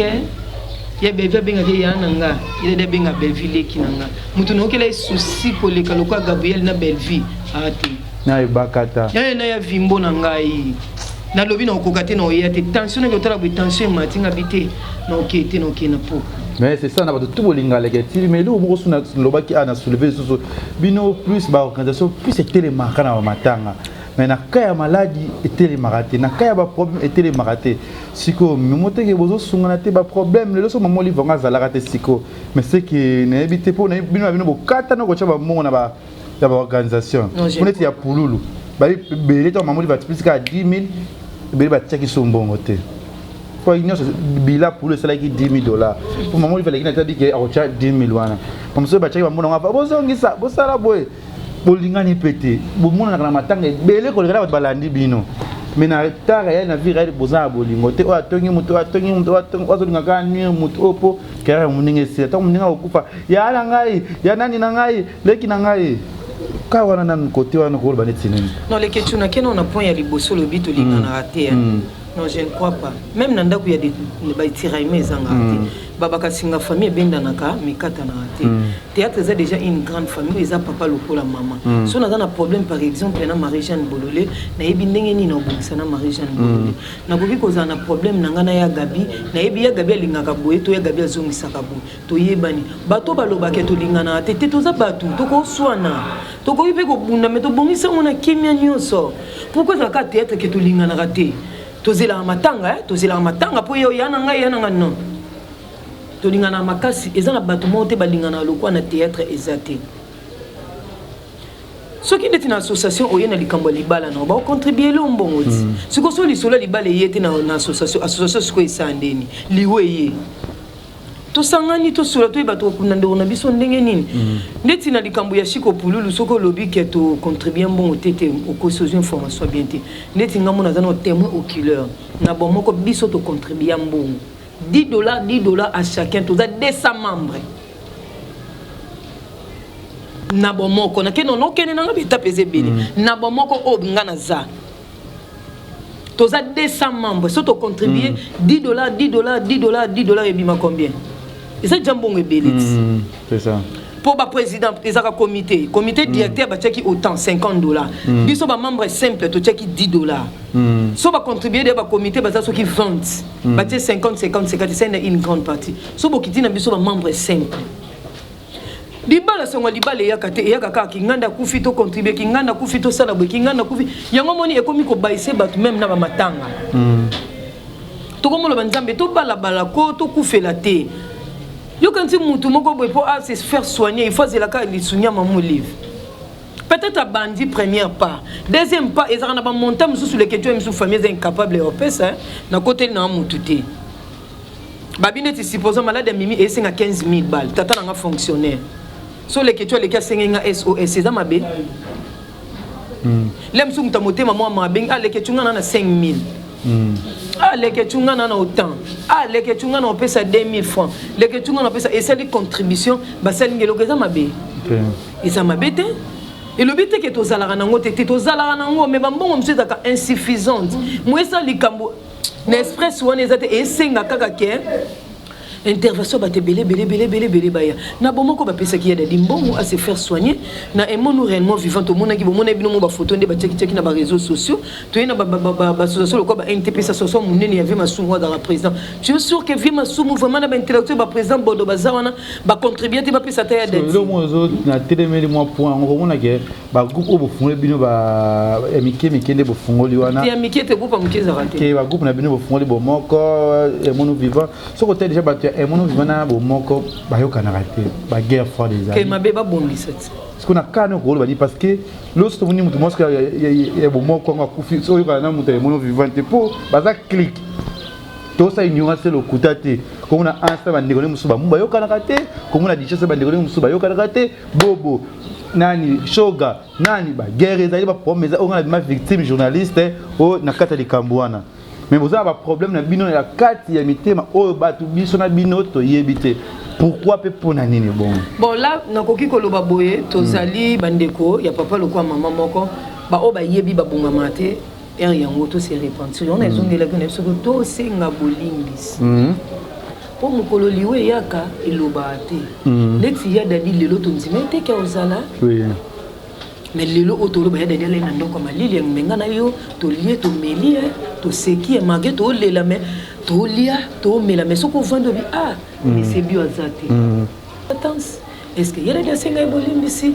Ya Bellevie abengaki ya na nga, ya Dadi abenga Bellevie leki na nga. Moto naokela ye susi koleka lokwa Gabriel na Bellevie aa te. Na ebakata. Ya na ya vimbo na ngai, nalobi na okoka te, na oya te, tension naki otala boye, tension emati nga bi te, na okee te, na okee na poko. Mais c'est ça, na bato tu bolinga leke TV. Mais eloko moko so nalobaki a na soulever lisusu bino, plus baorganisation plus etelemaka na bamatanga, mais na cas ya maladi etelemaka te, na cas ya baproblème etelemaka te. Sikoyo memo teke bozosungana te, baproblème lelo so mama Olive yango azalaka te sikoyo. Mais c'est que nayebi te mpo bino na bino bokata na kotya bambongo na ba ya baorganisation mpo neti ya pululu ebele. Ntango mama Olive atipisi kaka 10 000, ebele batiaki so mbongo te po nyonso bila pulu esalaki 10 000 $. Po mama Olive aleki na tabi ke akotya 10 000 wana, bamosusu batiaki bambongo yango afa bozongisa, bosala boye. Bolingani mpe te, bomonanaka na matanga ebele koleka na bato balandi bino, mais na ta réel, na vie réelle, boza na bolingo te. Oyo atongi moto, oyo atongi moto, oyo azolinga kaka nuire moto oyo mpo carrière moninga esila. Ntango moninga akokufa, ya na ngai, ya nani na ngai, leki na ngai ka wana nanu kote wana koloba neti nini? Non, leke tuna kena na point ya liboso, olobi tolinganaka te. Non, je ne crois pas. Même na ndako ya batiraillement ezangaka te, babaka singa famille ebendanaka, mikatanaka te. Théâtre eza déjà une grande famille, eza papa lokola mama. So naza na problème, par exemple na Marie Jeanne Bolole, nayebi ndenge nini obongisa na Marie Jeanne Bolole. Nakoki kozala na problème na ngai na ya Gabi, nayebi ya Gabi alingaka boye to ya Gabi azongisaka boye, toyebani. Bato balobaka tolinganaka te te, toza bato, tokoswana, tokoki mpe kobunda, me tobongisi yango na kimia nyonso. Pourquoi ezalaka théâtre ke tolinganaka te? Tozelaka matanga, tozelaka matanga mpo ye ya na ngai, ya na ngai. Non, tolingana makasi. Eza na bato moko te balingana lokwa na théâtre, eza te. Soki ndeti na association oye na likambo ya libala na baocontribue lo mbongo ti sikoyo, so lisolo ya libala eye te na association, association sikoyo esala ndeni? Liwo eye, tosangani, tosola, toyeba tokokunda ndeko na biso ndenge nini. Ndeti na likambo ya Shiko Pululu, soki olobi ke tocontribue mbongo te te, okosi, ozwi information bien te. Ndeti ngambo naza na témoin oculaire na bon moko, biso tocontribua mbongo 10 $, 10 $ à chacun, toza 200 membres na bomoko. Nakende, nokende nanga baetape eza ebele na bomoko oyo nga naza, toza 200 membres. So tocontribue 10 $, 10 $, 10 $, 10 $, ebima combien? Eza dia mbongo ebele ti. C'est ça. Mpo baprésident ezaka comité directeur batiaki autant 50 $, biso bamembre simple totiaki 10 $. So bacontribue de bacomité baza soki 20, batie 50, 50, 50, esali na une grande partie. So bokiti na biso bamembre simple, libala songo libala eyaka te, eyaka kaka kinganda akufi tocontribue, kinganda akufi tosala boye, kinganda akufi. Yango moni ekomi kobayise bato même na bamatanga. Tokomoloba Nzambe tobalabala ko tokufela te. Yoka nti mutu moko boye mpo a se faire soigner, il faut azelaka lisungi ya mama Olive. Peut-être abandi première pas, deuxième pas, ezalaka na bamontant mosusu. Leke tio mosusu famille eza incapable ya opesa, nakoteli na mutu te. Babi neti supposons malade ya Mimi esenga 15 000 bal, tata nanga fonctionnaire, so leke tio aleki asengi nga SOS, eza mabe. Le mosusu moto ya motema mwa mabe aleke tio nga na 5 000, ah, leke tio nga na autant, ah, leke tio nga na opesa 2000 francs, leke tio nga na opesa. Esali contribution, basalingi eloko, eza mabe? Eza mabe te. Elobi te ke tozalaka nango te te, tozalaka nango, mais bambongo mosusu ezalaka insuffisante. Mo esa likambo na express wana eza te, esenga kaka ke Intervention bato ebele ebele ebele ebele ebele baya na bomoko, bapesaki ya Dadi mbongo à se faire soigner. Na Aimons-nous réellement vivant, tomonaki, bomonaki bino mo bafoto nde batiaki-tiaki na baréseaux sociaux. Toye na baassociation lokola ba NTP, association monene ya vieux Masumu azalaka président. Tu es sûr que vieux Masumu vraiment na baintellectuel, baprésident Bodo baza wana, bacontribue te, bapesa ata ya Dadi? Eloko ezo na telemeli mwa point yango, komona ke bagroupe oyo bofungoli bino ya mike mike nde bofungoli wana. Ya mike te, groupe ya moke ezalaka te. Ke bagroupe na bino bofungoli, Bomoko, Aimons-nous vivant, soki otali déjà bato ya Aimons-nous vivant na Bomoko bayokanaka te, baguerre froide ke ezali. Mabe, babongisa ti. Parce que na kani okoloba nini? Parce que loso tomoni moto mwasi ya Bomoko yango akufi, so oyokana na moto ya Aimons-nous vivant te, mpo baza clique. Tosala ignorance te, lokuta te. Komona ansa bandeko nde mosusu bamu bayokanaka te, komona Duchesse bandeko nde mosusu bayokanaka te, Bobo nani, Shoga nani, baguerre ezali, baproblème eza. Oyo nga na bima victime journaliste oyo na kati ya likambo wana, mais boza na baproblème na bino ya kati ya mitema oyo bato biso na bino toyebi te pourquoi mpe mpona nini bongo. Bon, là nakoki koloba boye: tozali bandeko ya papa lokwa mama moko. Baoyo bayebi babongama te, ere yango tose repentir. Yango na ezongelaki na biso tosenga bolimbisi, mpo mokolo liwa eyaka, elobaka te. Neti ya Dadi, lelo tondima eteke ozala, mais lelo oyo toloba, ya Dadi alai na ndako ya malili ya menga na yo, tolie, tomeli, toseki, malgré toolela, mais tolia, toomela. Mais soki ovandi, obi: "Ah, esebi oyo aza te." Attends, est ce que ya Dadi asengai bolimbisi?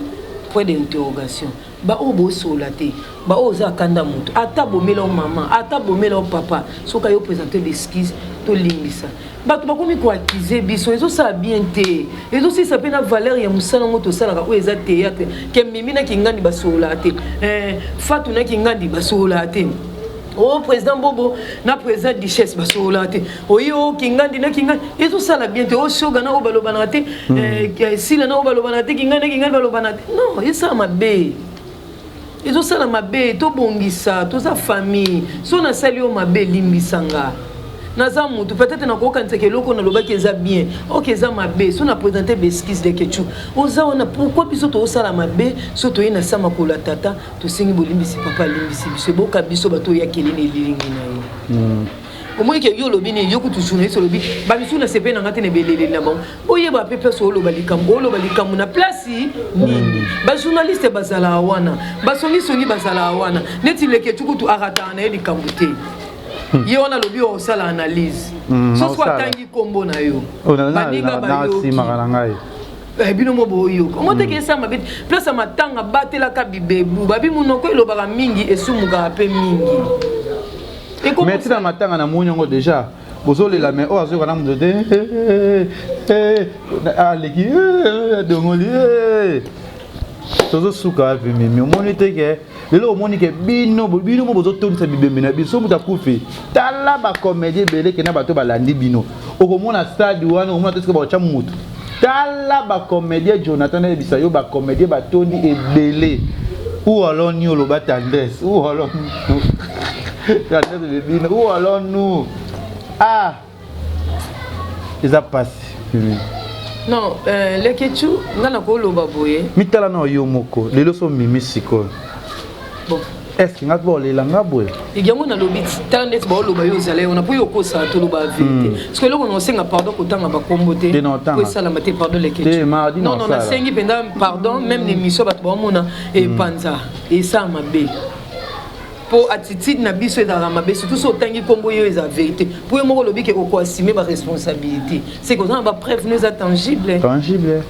Point d'interrogation. Baoyo bosola te, baoyo oza akanda moto, ata bomela o mama, ata bomela o papa, soki ayo présente l'excuse, tolimbisa. Bato bakomi koaccuser biso, ezosala bien te, ezosilisa mpe na valeur ya mosala yango tosalaka oyo eza théâtre. Ke Mimi na Kingandi basololaka te, Fatu na Kingandi basololaka te, o président Bobo na président Duchesse basololaka te, oyi o Kingandi na Kingandi, ezosala bien te. O Shoga na oyo balobanaka te, Sila na oyo balobanaka te, Kingandi na Kingandi balobanaka te. Non, esala mabe, ezosala mabe. Tobongisa, toza famille. So nasali yo mabe, elimbisanga. Naza mutu, peut-être nakokanisaka eloko nalobaki eza bien, ok, eza mabe. So na présente baexcuse de Kechu oza wana. Pourquoi biso tozosala mabe? So toye na sa makolo ya tata, tosengi bolimbisi, papa alimbisi biso, eboka biso bato oyakeli na elilingi na ye. Omoni ke yo olobi nini? Yo kutu journaliste, olobi bamisusu na sepe nanga te na ebeleleli na bango. Oyeba mpe place oloba likambo, oloba likambo na place nini. Bajournaliste bazalaka wana, basongisongi bazalaka wana. Neti Leketu kutu arataka na ye likambo te. Ye wana alobi osala analyse, soso atangi nkombo na yo, baninga bayoki bino mo boyoka omo teke esala mabe. Place ya matanga, batelaka bibebu, babi monoko elobaka mingi, esumukaka mpe mingi. Mais tina matanga na moni yango déjà bozolela, mais oyo azoyoka na moto te, aleki adongoli, tozosuka wapi? Mimi, omoni te ke lelo omoni ke bino bino mo bozotondisa bibembe na biso? Moto akufi, tala bacomédien ebele ke na bato balandi bino, okomona stade wana, okomona te soki bakotya motu. Tala bacomédien, Jonathan nayebisa yo, bacomédien batondi ebele. Où allons-nous? Oloba tendresse, où allons-nous? Tendresse bino, où allons-nous? Ah, eza pasi. Non, Leketu, nga na koloba boye. Mitala na yo moko lelo, so Mimi sikoyo. Bon. Est ce que nga baolela nga boye? Yango nalobi, tala ndeti baoloba yo ozala ye wana mpo yo okosala, toloba vérité, parce que eloko na osenga pardon, kotanga bakombo te po esalama te. Pardon, Leketu. Non, non, nasengi mpenza pardon. Même na émission, bato baomona epanza, esala mabe, mpo attitude na biso ezalaka mabe, surtout so otangi nkombo yo. Eza vérité, mpo yo moko olobi ke okoassume baresponsabilité, c'est que oza na bapreuve no, eza tangible. Tangible.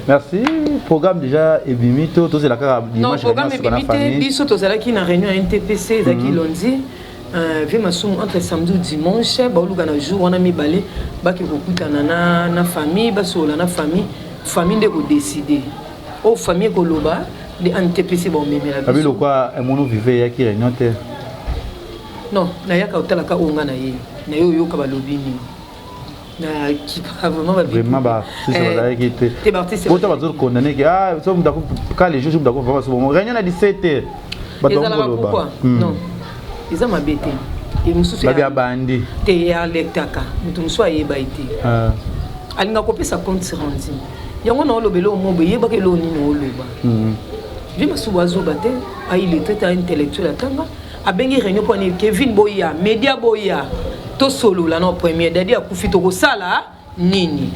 Merci. Programme déjà ebimi to tozela kaka? Non, programme ebimi te. Biso tozalaki na réunion ya NTPC, ezalaki lundi. Vieux Masumu, entre samedi ou dimanche, baoluka na jour wana mibale, bake kokutana na famille, basolola na famille. Famille nde kodécide oyo famille ekoloba, nde NTPC baomemela. Biso lokwa Aimons-nous vivant eyaki réunion te? Non, nayaka otalaka oyo nga na ye na ye, oyoka balobi nini. Vraiment, baartiste bazalaki te. Bota bazocondamner ke, ah, so mutu ka les jours mutu akofama, so bongo réunion na 17 heures, bato bangoloba. Non, eza mabe te. Mosusu babi abandi. Te, alektaka moto mosusu ayeba ye te, alingaka kopesa compte rendu. Yango na oloba eloko moko, eyebaka eloko nini oloba. Vieux Masubu azoba te, aillettré te, intellectuel, atanga. Abengi réunion mpo ani? Kevin boya, média boya. Tosolola na premier Dadi akufi, tokosala nini?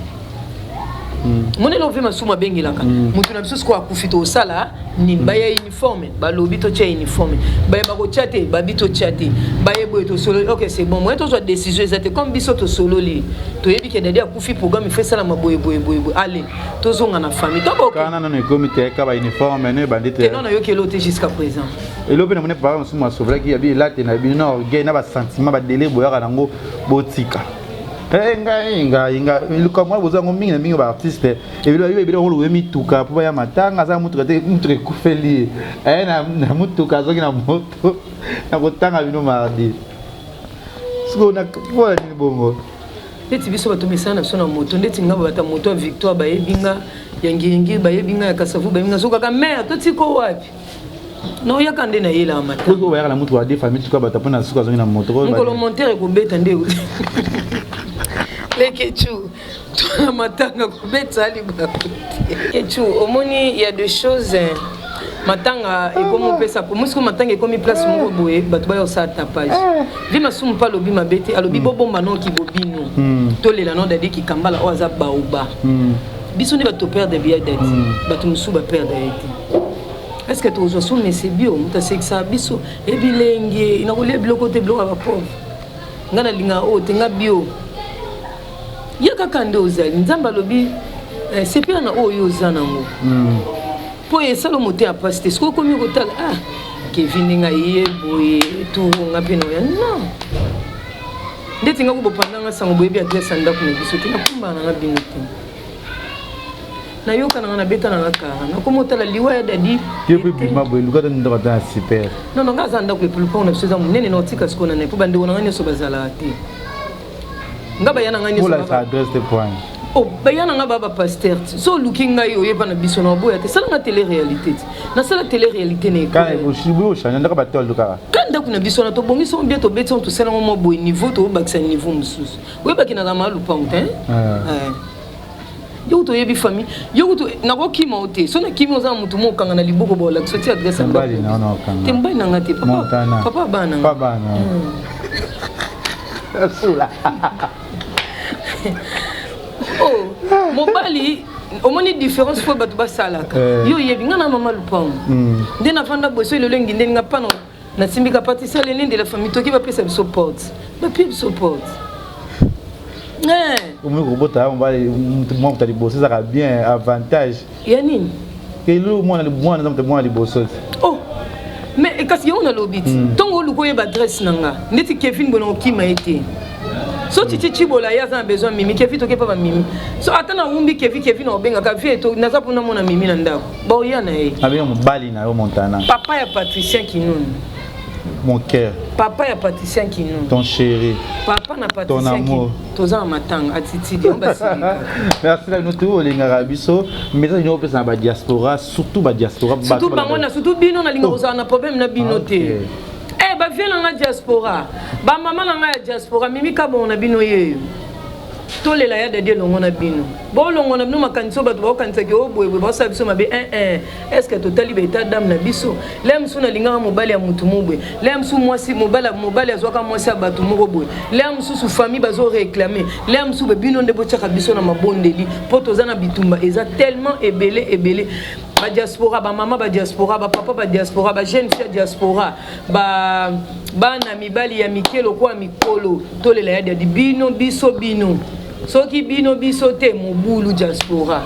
Monele ovi masumu abengelaka moto na biso sikoyo akufi, tokosala nini? Baya uniforme, balobi totia uniforme, bayeba kotia te, babi totia te, baye boye, tosololi, ok, c'est bon. Moye tozwa décision eza te. Comme biso tosololi, toyebi ke Dadi akufi, programme ifo esalama boye boye boye boye, ale tozonga na famille to. Kana nano ekomi te ka bauniforme no ebandi te. Te, non, nayoki elo te jusqu'à présent. Elo mpe namoni papa mosusu asovelaki yabi elate na bino na orgueil na basentiment badele boyaka nango, botika. Ngai ngai ngai likambo wana boza yango mingi na mingi. Baartiste ebele bayebi ebele bango loye mituka mpo baya matanga, aza mutuka te, mutuka ekufeli ye, aye na mutuka, azongi na moto na kotanga bino mardi. Sikoyo mpona nini bongo? Neti biso bato mesana na biso na moto, ndeti nga bata moto ya Victoire bayebi nga, ya Ngiringiri bayebi nga, ya Kasavu bayebi nga. So kaka mare totiko wapi na oyaka nde nayelaka matanga. Bayaka na mutuka de famille, tuka bato mpona suka azongi na moto. Mokolo montere ekobeta nde Lekechu tona matanga kobeta libaku te. Lekechu, omoni, ya des choses, matanga ekomi opesa mosiko, matanga ekomi place moko boye, bato baya kosala tapage. Vi masumu mpe alobi mabe te, alobi bobomba noki bobino, tolela no Dadi Kikambala oyo aza baoba. Biso nde bato toperdre biya Dadi, bato mosusu baperdre ye te. Est ce que tokozwa so mese bio? Moto asekisaka biso ebilenge nakolia biloko te, biloko ya bapauvre, ngai nalingaka oyo te, nga bio. Ye kaka nde ozali Nzambe alobi sepela na oyo oza nango mpo esala motema mpasi te. Soki okomi kotala, ah, Kevin ndenge aye boye, tour nga mpe na oya, non, ndeti nga ko bopandanga sango, boyebi adresse ya ndako na biso te, nakumbana nanga bino te, nayoka nanga, nabeta nanga kara, nakoma otala liwa ya Dadi. Yo mpe bima boye, luka ta ndako ata na super. Non, non, nga aza ndako lupango na biso eza monene, na otika sikoyo na nai mpo bandeko na nga nyonso bazalaka te, nga baya na ngai nyonso. Olakisa adresse te point. Oh, baya na nga ba bapasteur ti so oluki ngai, oyeba na biso na oboya te, salanga télé réalité ti nasala télé réalité na ekole. Ochange ndako, batolo kaka. Ka ndako na biso wana tobongisi ngo bien, tobeti ngo, tosala ngo mwa boye niveau, tobakisa niveau mosusu. Oyebaki nazala maa lupango te. Yo kutu oyebi famille, yo kutu nakokima o te. So nakimi, oza na motu mo okanga na liboko, bolakisa ti adresse. Mobali na yo okanga. Te, mobali na nga te, papa, papa bana. Papa bana sula. Oh, mobali, omoni différence fo bato basalaka. Yo oyebi nga na mama lupango nde navanda boye, so elelo engi ndeni nga mpano nasimbika Patricia Lene de la famille, toki bapesa biso porte, bapie biso porte. Omoni kobota mobali mwa moto ya liboso ezaka bien, avantage. Ya nini? Elu mwana mwana eza moto mwana liboso te. Oh, mais kasi yango nalobi ti ntongo oluka oyeba adresse na nga, ndeti Kevin boye, na okima ye te. So titi Cibola, ye aza na besoin Mimi, Kevi toke mpa bamimi, so ata nawumbi Kevi, Kevi na obengaka vie to naza mpona mona Mimi na ndako, baoya na ye. Abenga mobali na yo Montana. Papa ya Patricien Kinunu. Mon cœur. Papa ya Patricien Kinunu. Ton chéri. Papa na Ton amour. Toza na matanga, attitude yango basilika. Merci na bino tu olingaka biso. Message nini opesa na badiaspora, surtout badiaspora? Surtout bango na surtout bino, nalinga kozala na problème na bino te. Eh, bavie na nga diaspora, bamama na ngai ya diaspora, Mimi Kabongo na bino yeyo, tolela ya Dadi elongo na bino. Bolongo na bino makanisi oyo bato baokanisaki oyo boyeboye, baosala biso mabe. 1 est ce que totali baétat d'âme na biso? Le mosusu nalingaka mobali ya motu mo boye, le mosusu mwasi mobali, mobali azwaka mwasi ya bato moko boye, le mosusu famille bazoréclame, le mosusu. Bino nde botiaka biso na mabondeli mpo toza na bitumba eza tellement ebele ebele. Badiaspora, bamama badiaspora, bapapa badiaspora, bajeune fille ya diaspora, bana mibali ya mike lokola mikolo, tolela ya Dadi. Bino biso bino, soki bino biso te, mobulu. Diaspora,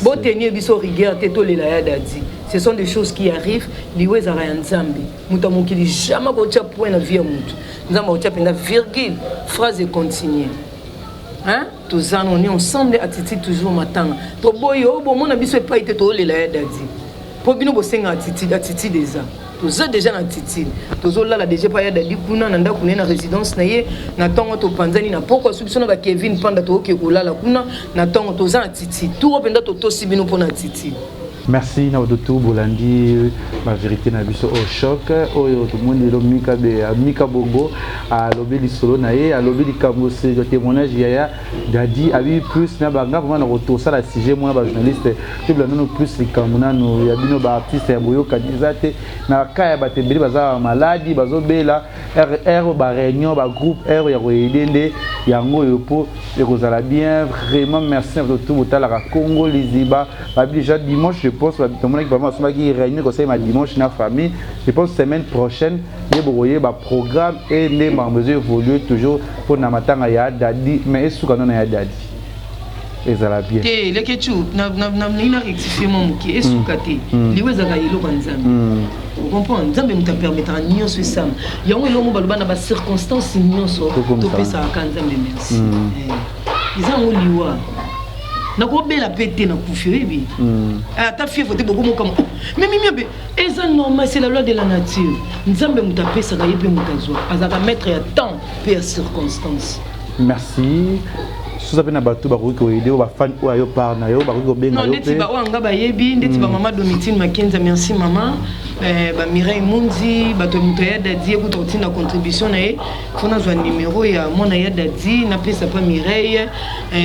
botenir biso rigueur te, tolela ya Dadi. Ce sont des choses qui arrivent. Liwa ezalaka ya Nzambe. Moto ya mokili jamais akotia point na vie ya motu, Nzambe akotia mpenza virgule, phrase econtinue, hein? Toza, on est ensemble, attitude toujours. Matanga toboyi oyo bomona biso epai te, toolela ya Dadi mpo bino bosenga attitude. Attitude eza, toza déjà na attitude, tozolala déjà epai ya Dadi kuna na ndako na ye, na résidence na ye. Na ntongo topanzani, na poko asu biso na bakevin Panda, tooke kolala kuna na ntongo. Toza na attitude turo mpenza, totosi bino mpo na attitude. Merci na bato tout bolandi ba vérité na biso au choc oyo tomoni lelo Mika be Mika Bongo alobi lisolo na ye, alobi likambo se témoignage yaya Dadi abi plus na banga vraiment na kotosala sujet mona ba journaliste tobela nano plus likambo nano ya bino ba artiste ya boyokani eza te na kaya ya bato ebele baza ba maladi bazobela r ba réunion ba groupe r ya koyede nde yango oyo mpo ekozala bien. Vraiment merci na bato tout botalaka Congo Liziba. Babi déjà dimanche, je pense tomonaki vraiment asombaki réunion ekosalema dimanche na famille. Je pense semaine prochaine nde bokoyeba programme e nde makambo ezo évolue toujours mpona matanga ya Dadi. Mais esuka nano ya Dadi ezala bien. Te, Lekechu, nalingi na rectifie mwa moke. Esuka te. Liwa ezalaka eloko ya Nzambe, ocomprendre? Nzambe moto apermetaka nyonso esama yango. Eloko baloba na bacirconstance nyonso, topesaka ka Nzambe merci. Eza yango liwa, nakobela mpe te, nakufi, oyebi, ata fièvre te. Bokomokama mais mimi abe eza normal, c'est la loi de la nature. Nzambe moto apesaka ye mpe moto azwa, azalaka maître ya temps mpe ya circonstance. Merci. Soza mpe na bato bakoki koyede oyo bafani oyo ayo part na yo bakoki kobenga yo. Ndeti baoyo nga bayebi, ndeti bamama Domitine Makenza, merci mama, bamireille Munzi, bato ya moto ya Dadi ekuta kotinda contribution na ye. Fo nazwa numero ya mwana ya Dadi, napesa pa Mireille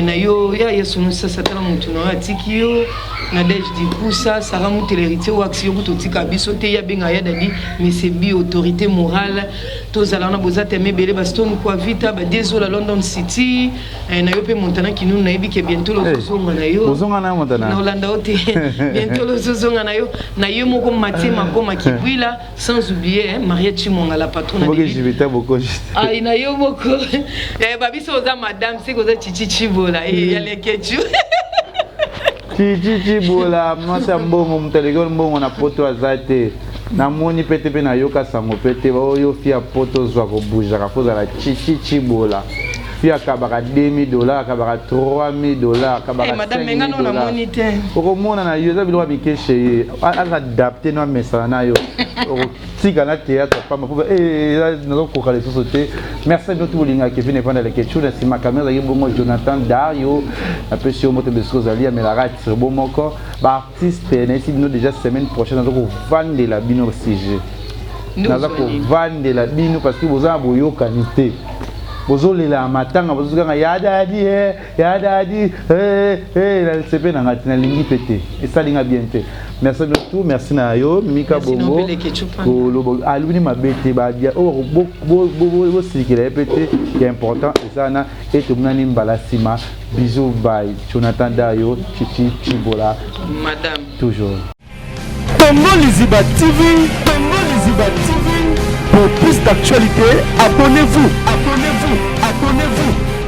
na yo ya yesu sasa. Tala motu na yo atiki yo na Dej Dikusa, Sara Mutela, héritier wax yo kuta otika biso te. Ye abenga ya Dadi Mesebi, autorité morale. Tozala wana, boza teme ebele, bastone Quavita, badezola London City na yo mpe Montana Kinunu. Nayebi ke bientôt lozozonga na yo. Ozonga na Montana. Na olanda yo te, bientôt lozozonga na yo, na ye moko Matie Makoma Kibwila, sans oublier hein, Maria Chimonga, la patronne. Jivita Bokoji. Ai na yo moko babiso oza madame seke oza Chichi Chibola ya Lekechu. Chichi Chibola, mwasi ya mbongo, moto aleki mbongo na poto aza te. Namoni mpe te, mpe nayoka sango mpe te. Oyo fi ya poto ozwa kobujaka fo ozala Chichi Chibola. Fi akabaka 2000 dollars, akabaka 3000 dollars, akabaka 5000 dollars. Okomona na yo eza biloko ya mikeshe. Ye aza adapte no, amesana na yo. Okotika na théâtre pamba po nazokoka lisusu te. Merci bino tu bolingaka Kevin Evanda Lekechu. Na nsima kamera ezalaki bongo Jonathan Dario. Napesi yo moto besiko ozali amelaka turbo moko. Baartiste, nayesi bino déjà, semaine prochaine naza kovandela bino sujet, naza kovandela bino parce que boza na boyokani te. Bozolela matanga, bozokanga ya Dadi, ya Dadi sepe na nga te, nalingi mpe te, esalinga bien te. Merci bino tout. Merci na yo Mika Bongo. Koloba alobi mabe te, oyo bosilikela ye mpe te. Ya important eza wana e tomonani mbala nsima. Bisous, bye. Jonathan Dayo, Chichi Chibola. Madame. Toujours. Congo Liziba TV, Congo Liziba TV. Pour plus d'actualités, abonnez-vous, abonnez-vous, abonnez-vous.